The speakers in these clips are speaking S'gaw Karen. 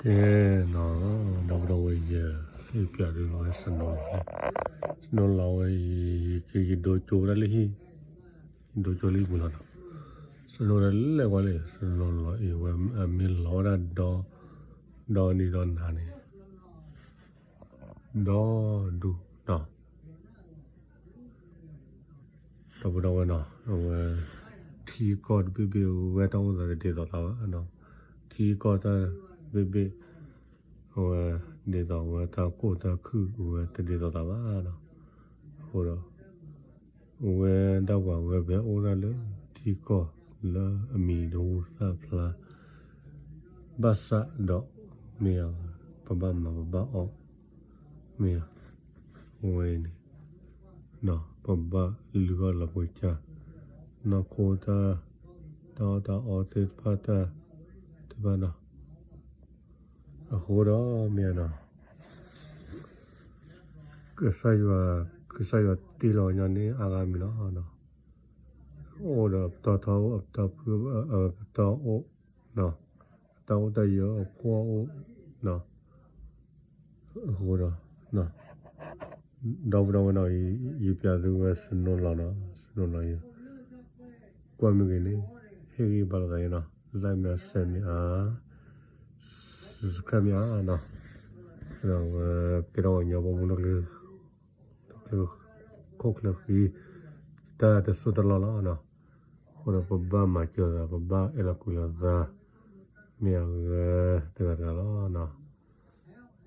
ကဲနီၤ, ဒီပုၢ်ဒီဝဲၢ် ယဟ့ၣ်ပျးသုဝဲ snow လီၤဝဲအံၤ, ယက့ၤယဒိကၠိဝဲဒၣ်လၢဟံၣ်, ယဒိကၠိလၢဟံၣ်ပူၤလီၤနီၤ, snow ဒၣ်လဲၣ်ကွၢ်လံ, snow လီၤအံၤဝဲ အမ့ၢ်လီၤဝဲဒၣ်ဒီ, ဒီနံၤဒီနၤန့ၣ် ဒီဒူၣ်နီၤ ဒီပုၢ်ဒီဝဲၢ်နီၤ, အဝဲ ထံကီၢ်တဘ့ၣ်ဘ့ၣ် အဝဲတၢ်အိၣ်သးတဒ်သိးသးဘၣ်နီၤ, ထံကီၢ်တၢ်ဘ့ၣ်ဘ့ၣ် အဝဲ ဒ်သိးအဝဲတၢ်ကိၢ်တၢ်ခုၣ် အဝဲတဒ်သိးသးဘၣ်နီၤ, အဃိဒီး အဝဲဒၣ်ပှၤဝဲပဟဲအိၣ်ဒၣ်လၢထံကီၢ်လၢအမံၤဒိၣ်သၣ်ဖျါ ဘၣ်ဆၣ်ဒီး မ့ၢ်ဧါ, ပဘၣ်မၤပဘၣ်အီၣ်, မ့ၢ်ဧါ, အဝဲအံၤန့ၣ် ပဘၣ်လုၢ်အီၣ်လီၤပကစၢ် နီၢ်ခိတၢ် တၢ်အီၣ်တၢ်အီသ့ၣ်တဖၣ်တၢ် သ့ၣ်တဖၣ်နီၤ, အဃိဒီးမ့ၢ်ဧါနီၤ, ကစၢ်ယွၤ ကစၢ်ယွၤတ့လီၤညီန့ၣ် အါဂၤမံၤလီၤနီၤ, အိၣ်ဒီးပတီၢ်ထီအိၣ် အပတီၢ်ဖု အပတီၢ်အိၣ် အတၢ်အိၣ်တၢ်ယၢၤအဖှီၣ်အိၣ်နီၤ, အဃိဒီး ဒီပုၢ်ဒီဝဲၢ်နီၤ, ယပျးသုဝဲ snow လီၤနီၤ, snow လီၤအံၤ ကွၢ်မ့ၢ်ဂ့ၤန့ၣ် ဟ့ၣ်ဂံၢ်ဘါလိာ်သးယဲနီၤ, like မ့ၢ်အါ share မ့ၢ်အါ subscribe မ့ၢ်အါနီၤ, ဒီးဝဲကဲထီၣ်ပှၤကညီပိာ်မုၣ်လၢ လၢခိၣ်ချၢဃံ တၢ်တစိၢ်တလီၢ်လီၤနီၤ, အဃိဒီးပဘၣ်မၤစၢၤသး ပဘၣ်အဲၣ်လီၤကွံလိာ်သး မ့ၢ်အဂ့ၤတဂၤတဂၤလီၤနီၤ,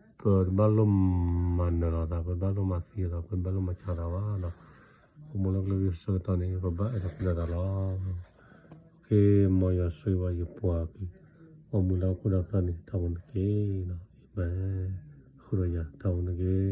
ပတဘၣ်လိၣ်မၤနၢၤလိာ်သး ပတဘၣ်လိၣ်မၤသံလိာ်သး ပတဘၣ်လိၣ်မၤစၢၤသးဘၣ်နီၤ, ပမိၢ်လၢကလၢဆၢကတီၢ်န့ၣ် ပဘၣ်အဲၣ်လီၤကွံလိာ်သးလီၤ, မ်ယွၤဆိၣ်ဂ့ၤဘၣ်ယပှၤကလုာ် အိၣ်မူလၢဟီၣ်ခိၣ်ဒီဖျၢၣ်န့ၣ် တၢ်အိၣ်မူန့ၣ်တက့ၢ်နီၤ, အၤမ့ၣ်, ဃုာ်ဒီးယၤ တၢ်အိၣ်မူန့ၣ်တက့ၢ်.